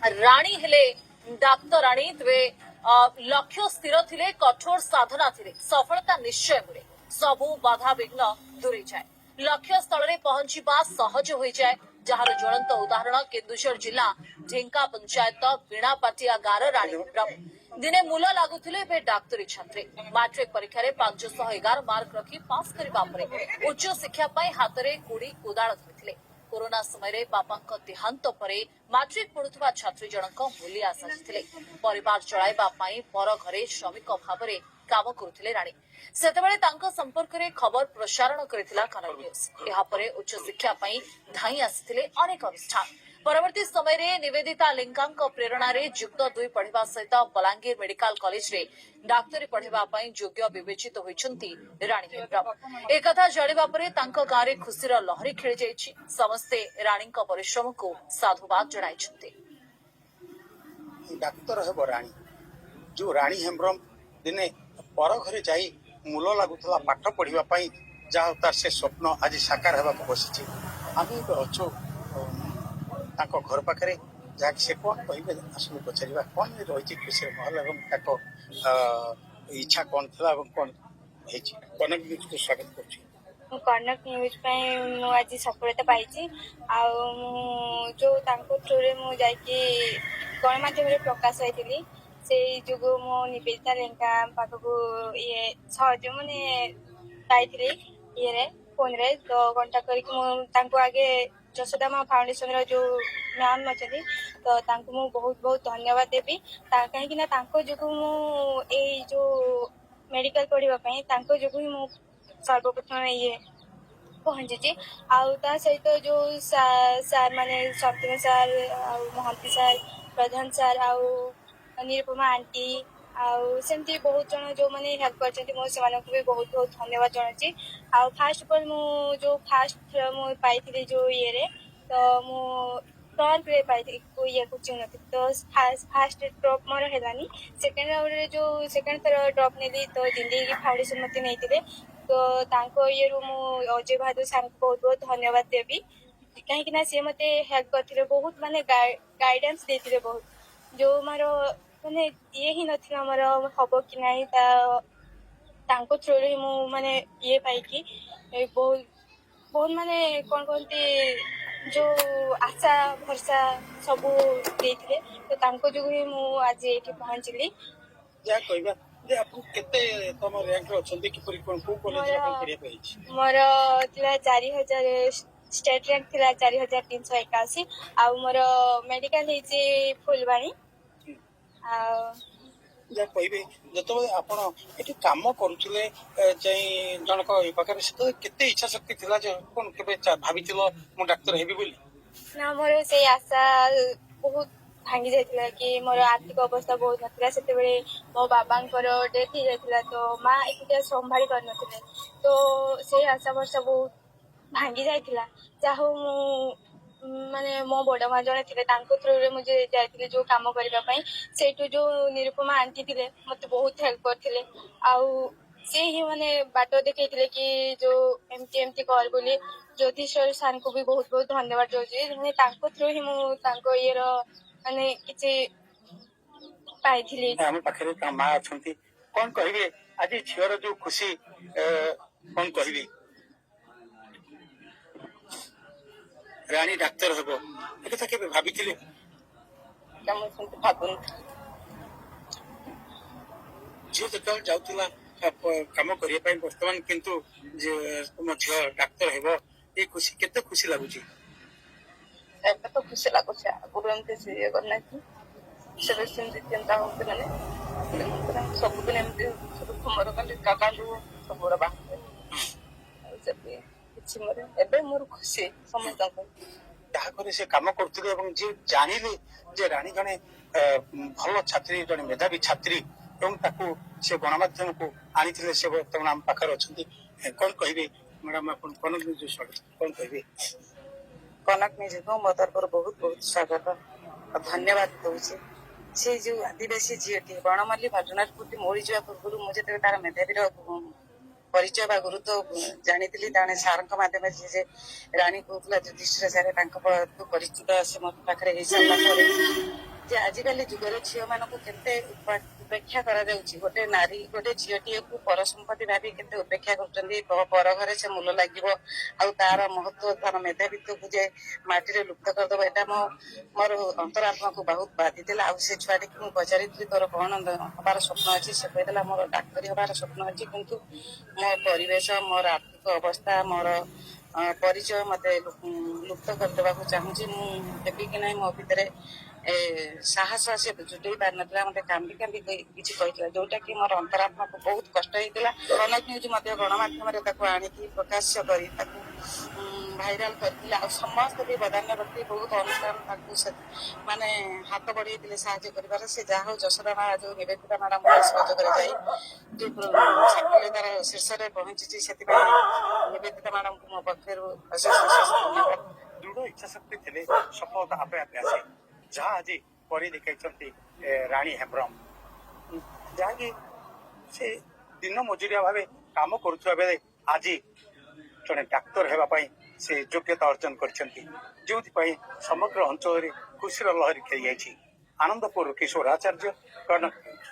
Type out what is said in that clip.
ରାଣୀ ହେଲେ ଡାକ୍ତରାଣୀ। ତେବେ ଲକ୍ଷ୍ୟ ସ୍ଥିର ଥିଲେ, କଠୋର ସାଧନା ଥିଲେ ସଫଳତା ନିଶ୍ଚୟ ମିଳେ। ସବୁ ବାଧାବିଘ୍ନ ଦୂରେଇ ଯାଏ, ଲକ୍ଷ୍ୟ ସ୍ଥଳରେ ପହଞ୍ଚିବା ସହଜ ହୋଇଯାଏ। ଯାହାର ଜ୍ୱଳନ୍ତ ଉଦାହରଣ କେନ୍ଦୁଝର ଜିଲ୍ଲା ଢିଙ୍କା ପଞ୍ଚାୟତ ବୀଣାପାଟିଆ ଗାଁର ରାଣୀ ହେମ୍ବ୍ରମ। ଦିନେ ମୂଲ ଲାଗୁଥିଲେ, ଏବେ ଡାକ୍ତରୀ ଛାତ୍ରୀ। ମାଟ୍ରିକ ପରୀକ୍ଷାରେ 511 ମାର୍କ ରଖି ପାସ୍ କରିବା ପରେ ଉଚ୍ଚ ଶିକ୍ଷା ପାଇଁ ହାତରେ କୋଡ଼ି କୋଦାଳ ଧରିଥିଲେ। କରୋନା ସମୟରେ ବାପାଙ୍କ ଦେହାନ୍ତ ପରେ ମାଟ୍ରିକ ପଢୁଥିବା ଛାତ୍ରୀ ଜଣକ ମୂଲିଆ ସାଜିଥିଲେ। ପରିବାର ଚଳାଇବା ପାଇଁ ପର ଘରେ ଶ୍ରମିକ ଭାବରେ କାମ କରୁଥିଲେ ରାଣୀ। ସେତେବେଳେ ତାଙ୍କ ସମ୍ପର୍କରେ ଖବର ପ୍ରସାରଣ କରିଥିଲା କନକ ନ୍ୟୁଜ୍। ଏହାପରେ ଉଚ୍ଚଶିକ୍ଷା ପାଇଁ ଧାଇଁ ଆସିଥିଲେ ଅନେକ ଅନୁଷ୍ଠାନ। ପରବର୍ତ୍ତୀ ସମୟରେ ନିବେଦିତା ଲେଙ୍କାଙ୍କ ପ୍ରେରଣାରେ ଯୁକ୍ତ ଦୁଇ ପଢିବା ସହିତ ବଲାଙ୍ଗୀର ମେଡିକାଲ କଲେଜରେ ଡାକ୍ତରୀ ପଢିବା ପାଇଁ ଯୋଗ୍ୟ ବିବେଚିତ ହୋଇଛନ୍ତି ରାଣୀ ହେମ୍ବ୍ରମ। ଏକଥା ଜାଣିବା ପରେ ତାଙ୍କ ଗାଁରେ ଖୁସିର ଲହରୀ ଖେଳିଯାଇଛି। ସମସ୍ତେ ରାଣୀଙ୍କ ପରିଶ୍ରମକୁ ସାଧୁବାଦ ଜଣାଇଛନ୍ତି। ଡାକ୍ତର ହେବ ରାଣୀ। ଯୋଉ ରାଣୀ ହେମ୍ବ୍ରମ ଦିନେ ପର ଘରେ ଯାଇ ମୂଲ ଲାଗୁଥିଲା ପାଠ ପଢିବା ପାଇଁ, ଯାହା ହଉ, ତାର ସେ ସ୍ୱପ୍ନ ଆଜି ସାକାର ହେବାକୁ ବସିଛି। ଆମେ ଏବେ ଅଛୁ ତାଙ୍କ ଘର ପାଖରେ, ଯାହାକି ସେ କଣ କହିବେ ଆସନ୍ତୁ ପଚାରିବା। କଣ ରହିଛି ଖୁସିର ମହଲ ଏବଂ ତାଙ୍କ ଇଚ୍ଛା କଣ ଥିଲା ଏବଂ କଣ ହେଇଛି? କନକ ନ୍ୟୁଜକୁ ସ୍ୱାଗତ କରୁଛି। ମୁଁ କନକ ନ୍ୟୁଜ୍ ପାଇଁ ମୁଁ ଆଜି ସଫଳତା ପାଇଛି। ଆଉ ମୁଁ ଯୋଉ ତାଙ୍କ ଥ୍ରୁରେ ମୁଁ ଯାଇକି ଗଣମାଧ୍ୟମରେ ପ୍ରକାଶ ହେଇଥିଲି, ସେଇ ଯୋଗୁଁ ମୁଁ ନିବେଦିତା ଲେଙ୍କା ପାଖକୁ ଇଏ ସହଜ ମାନେ ପାଇଥିଲି ଇଏରେ ଫୋନରେ ତ କଣ୍ଟାକ୍ଟ କରିକି ମୁଁ ତାଙ୍କୁ ଆଗେ ଯଶୋଦା ମା ଫାଉଣ୍ଡେସନର ଯୋଉ ମ୍ୟାମ୍ ଅଛନ୍ତି, ତ ତାଙ୍କୁ ମୁଁ ବହୁତ ବହୁତ ଧନ୍ୟବାଦ ଦେବି, କାହିଁକି ନା ତାଙ୍କ ଯୋଗୁଁ ମୁଁ ଏଇ ଯୋଉ ମେଡିକାଲ ପଢିବା ପାଇଁ ତାଙ୍କ ଯୋଗୁଁ ହିଁ ମୁଁ ସର୍ବପ୍ରଥମେ ଇଏ ପହଞ୍ଚିଛି। ଆଉ ତା ସହିତ ଯୋଉ ସାର୍ ମାନେ, ଶାନ୍ତନୁ ସାର୍ ଆଉ ମହାନ୍ତି ସାର୍, ପ୍ରଧାନ ସାର୍ ଆଉ ନିରୁପମା ଆଣ୍ଟି ଆଉ ସେମିତି ବହୁତ ଜଣ ଯୋଉମାନେ ହେଲ୍ପ କରିଛନ୍ତି, ମୁଁ ସେମାନଙ୍କୁ ବି ବହୁତ ବହୁତ ଧନ୍ୟବାଦ ଜଣାଉଛି। ଆଉ ଫାଷ୍ଟ ଅଫ୍ ଅଲ୍ ମୁଁ ଯୋଉ ଫାଷ୍ଟ ମୁଁ ପାଇଥିଲି ଯୋଉ ଇଏରେ, ତ ମୁଁ ଟର୍କରେ ପାଇଥିଲି, ଇଏ କୋଚିଂ ନଥିଲି, ତ ଫାଷ୍ଟ ଡ୍ରପ୍ ମୋର ହେଲାନି। ସେକେଣ୍ଡ ରାଉଣ୍ଡରେ ଯୋଉ ସେକେଣ୍ଡ ଥର ଡ୍ରପ୍ ନେଲି, ତ ଜିନ୍ଦଗି ଫାଉଣ୍ଡେସନ ମତେ ନେଇଥିଲେ। ତ ତାଙ୍କ ଇଏରୁ ମୁଁ ଅଜୟ ବାହାଦୁର ସାର୍ଙ୍କୁ ବହୁତ ବହୁତ ଧନ୍ୟବାଦ ଦେବି, କାହିଁକି ନା ସିଏ ମତେ ହେଲ୍ପ କରିଥିଲେ ବହୁତ, ମାନେ ଗାଇଡାନ୍ସ ଦେଇଥିଲେ ବହୁତ। ଯୋଉ ମୋର ମାନେ ଇଏ ହିଁ ନଥିଲା ମୋର ହବ କି ନାହିଁ, ତା ତାଙ୍କ ଥ୍ରୁରେ ହିଁ ମୁଁ ମାନେ ଇଏ ପାଇକି ଏ ବହୁତ ବହୁତ ମାନେ କଣ କହନ୍ତି, ଯୋଉ ଆଶା ଭରସା ସବୁ ଦେଇଥିଲେ, ତ ତାଙ୍କ ଯୋଗୁଁ ହିଁ ମୁଁ ଆଜି ଏଇଠି ପହଞ୍ଚିଲି। ଯାହା କହିବା ଯେ ଆପଣ କେତେ ତମ ର୍ୟାଙ୍କରେ ଅଛନ୍ତି, କିପରି କଣ, କୋଉ କଲେଜରେ ଆପଣ ପଢିବା ପାଇଁ ହେଇଛି? ମୋର ଥିଲା 4000, ଷ୍ଟେଟ ର୍ୟାଙ୍କ ଥିଲା 4381 ଆଉ ମୋର ମେଡିକାଲ ହେଇଛି ଫୁଲବାଣୀ ଆଉ ଯାହା କହିବେ, ଯେତେବେଳେ ଆପଣ ଏଠି କାମ କରୁଥିଲେ ଯାଇ ଜଣକ ଏ ପାଖରେ, ସେତେବେଳେ କେତେ ଇଚ୍ଛା ଶକ୍ତି ଥିଲା ଯେ କଣ କେବେ ଭାବିଥିଲ ମୁଁ ଡାକ୍ତର ହେବି ବୋଲି? ନା, ମୋର ସେଇ ଆଶା ବହୁତ ଭାଙ୍ଗି ଯାଇଥିଲା କି ମୋର ଆର୍ଥିକ ଅବସ୍ଥା ବହୁତ ନଥିଲା ସେତେବେଳେ। ମୋ ବାବାଙ୍କର ଡେଥ୍ ହେଇଯାଇଥିଲା, ତ ମା ଏକୁଟିଆ ସମ୍ଭାଳି ପାରୁନଥିଲେ, ତ ସେଇ ଆଶା ଭରସା ବହୁତ ଭାଙ୍ଗି ଯାଇଥିଲା। ଯାହା ହଉ, ମୁଁ ମାନେ ମୋ ବଡ ମା ଜଣେ ଥିଲେ, ତାଙ୍କ ଥ୍ରୁରେ ମୁଁ ଯେ ଯାଇଥିଲି ଯୋଉ କାମ କରିବା ପାଇଁ, ସେଇଠୁ ଯୋଉ ନିରୁପମା ଆଣ୍ଟି ଥିଲେ, ମତେ ବହୁତ ହେଲ୍ପ କରିଥିଲେ। ଆଉ ସେ ହିଁ ମାନେ ବାଟ ଦେଖେଇଥିଲେ କି ଯୋଉ ଏମିତି ଏମିତି କର ବୋଲି। ଜ୍ୟୋତିଷର ସାର୍ଙ୍କୁ ବି ବହୁତ ବହୁତ ଧନ୍ୟବାଦ ଦଉଛି। ମାନେ ତାଙ୍କ ଥ୍ରୁ ହିଁ ମୁଁ ତାଙ୍କ ଇଏର ମାନେ କିଛି ପାଇଥିଲି। ଆମ ପାଖରେ ତା ମା ଅଛନ୍ତି। କଣ କହିବେ, ଆଜି ଝିଅର ଯୋଉ ଖୁସି, କଣ କହିବେ? ରାଣୀ ଡାକ୍ତର ହେବ, ଏକଥା କେବେ ଭାବିଥିଲେ? ମୁଁ ସେମିତି ଭାବୁନି। ଝିଅ ଯେତେବେଳେ ଯାଉଥିଲା କାମ କରିବା ପାଇଁ, ବର୍ତ୍ତମାନ କିନ୍ତୁ ଯେ ତୁମ ଝିଅ ଡାକ୍ତର ହେବ, ଏ ଖୁସି କେତେ ଖୁସି ଲାଗୁଛି? ଏବେ ତ ଖୁସି ଲାଗୁଛି। ଆଗରୁ ଏମିତି ସେ ଇଏ କରିନାହିଁ, ସେବେ ସେମିତି ଚିନ୍ତା ହଉଛି, ମାନେ ସବୁଦିନ ଏମିତି ଦୁଃଖ ମୋର, ଖାଲି କାନ୍ଦୁ ସବୁବେଳେ ବାହାରେ। ଆଉ ସେଠି କିଛି ମୋର ଏବେ ମୋର ଖୁସି ସମସ୍ତଙ୍କୁ ଯାହା କରି ସେ କାମ କରୁଥିଲେ ଏବଂ ଯିଏ ଜାଣିଲେ ଯେ ରାଣୀ ଜଣେ ଭଲ ଛାତ୍ରୀ, ଜଣେ ମେଧାବୀ ଛାତ୍ରୀ ଏବଂ ତାକୁ ସେ ଗଣମାଧ୍ୟମକୁ ଆଣିଥିଲେ, ସେ ବର୍ତ୍ତମାନ ଆମ ପାଖରେ ଅଛନ୍ତି। କଣ କହିବେ ମ୍ୟାଡାମ ଆପଣ? କନକ ନ୍ୟୁଜ୍ ସ୍ୱାଗତ। କଣ କହିବେ? କନକ ନ୍ୟୁଜକୁ ମୋ ତରଫରୁ ବହୁତ ବହୁତ ସ୍ୱାଗତ ଆଉ ଧନ୍ୟବାଦ ଦଉଛି। ସେ ଯୋଉ ଆଦିବାସୀ ଝିଅଟି ବଣମଲ୍ଲୀ ଭାଲୁନାଥପୁରଟି ମରିଯିବା ପୂର୍ବରୁ ମୁଁ ଯେତେବେଳେ ତାର ମେଧାବୀର ପରିଚୟ ବା ଗୁରୁତ୍ୱ ଜାଣିଥିଲି, ତାଣେ ସାରଙ୍କ ମାଧ୍ୟମରେ ଯେ ରାଣୀ କହୁଥିଲା, ଯୁଧିଷ୍ଠିର ସାର୍ ତାଙ୍କ ପରିଚିତ ସେ ମୋ ପାଖରେ ହେଇସାରିଲା ପରେ ଯେ ଆଜିକାଲି ଯୁଗରେ ଝିଅମାନଙ୍କୁ କେତେ ଉପେକ୍ଷା କରାଯାଉଛି। ଗୋଟେ ନାରୀ, ଗୋଟେ ଝିଅଟିଏକୁ ପର ସମ୍ପତ୍ତି ଭାବି କେତେ ଉପେକ୍ଷା କରୁଛନ୍ତି। ପର ଘରେ ସେ ମୂଲ ଲାଗିବ ଆଉ ତାର ମହତ୍ଵ, ତାର ମେଧାବିତ୍ୱକୁ ଯେ ମାଟିରେ ଲୁପ୍ତ କରିଦବ, ଏଇଟା ମୋର ଅନ୍ତରାତ୍ମାକୁ ବହୁତ ବାଧିଥିଲା। ଆଉ ସେ ଛୁଆଟିକୁ ମୁଁ ପଚାରିଥିଲି, ତୋର କଣ ହବାର ସ୍ୱପ୍ନ ଅଛି? ସେ କହିଥିଲା, ମୋର ଡାକ୍ତରୀ ହବାର ସ୍ୱପ୍ନ ଅଛି, କିନ୍ତୁ ମୋ ପରିବେଶ, ମୋର ଆର୍ଥିକ ଅବସ୍ଥା, ମୋର ପରିଚୟ ମତେ ଲୁପ୍ତ କରିଦେବାକୁ ଚାହୁଁଛି। ମୁଁ ହେବି କି ନାହିଁ ମୋ ଭିତରେ ସାହସ ସେ ଜୁଟେଇ ପାରିନଥିଲା। ମତେ କାନ୍ଦି କାନ୍ଦି କିଛି କହିଥିଲା, ଯୋଉଟା କି ମୋର ଅନ୍ତରାତ୍ମାକୁ ବହୁତ କଷ୍ଟ ହେଇଥିଲା। କନକ ନ୍ୟୁଜ ମଧ୍ୟ ଗଣମାଧ୍ୟମରେ ତାକୁ ଆଣିକି ପ୍ରକାଶ୍ୟ କରି ତାକୁ ଭାଇରାଲ କରିଥିଲା। ଆଉ ସମସ୍ତେ ବି ବଦାନ୍ୟ ବ୍ୟକ୍ତି, ବହୁତ ଅନୁଷ୍ଠାନ ତାକୁ ମାନେ ହାତ ବଢେଇଥିଲେ ସାହାଯ୍ୟ କରିବାର। ସେ ଯାହା ହଉ ଯଶୋଦା ମା, ଯୋଉ ନିବେଦିତା ମ୍ୟାଡାମଙ୍କ ସହଯୋଗରେ ଯାଇ ଯୋଉ ସାଫଲ୍ୟତାର ଶୀର୍ଷରେ ପହଞ୍ଚିଛି, ସେଥିପାଇଁ ନିବେଦିତା ମ୍ୟାଡାମଙ୍କୁ ମୋ ପକ୍ଷରୁ ଅଶେଷ ଅଶେଷ ଧନ୍ୟବାଦ। ଦୃଢ଼ ଇଚ୍ଛା ଶକ୍ତି ଥିଲେ ସଫଳତା ଆପେ ଆପେ ଆସେ, ଯାହା ଆଜି କରି ଦେଖାଇଛନ୍ତି ରାଣୀ ହେମ୍ବ୍ରମ, ଯାହାକି ସେ ଦିନ ମଜୁରିଆ ଭାବେ କାମ କରୁଥିବା ବେଳେ ଆଜି ଜଣେ ଡାକ୍ତର ହେବା ପାଇଁ ସେ ଯୋଗ୍ୟତା ଅର୍ଜନ କରିଛନ୍ତି, ଯେଉଁଥିପାଇଁ ସମଗ୍ର ଅଞ୍ଚଳରେ ଖୁସିର ଲହରୀ ଖେଳିଯାଇଛି। ଆନନ୍ଦପୁର କିଶୋର ଆଚାର୍ଯ୍ୟ, କନକ ନ୍ୟୁଜ୍।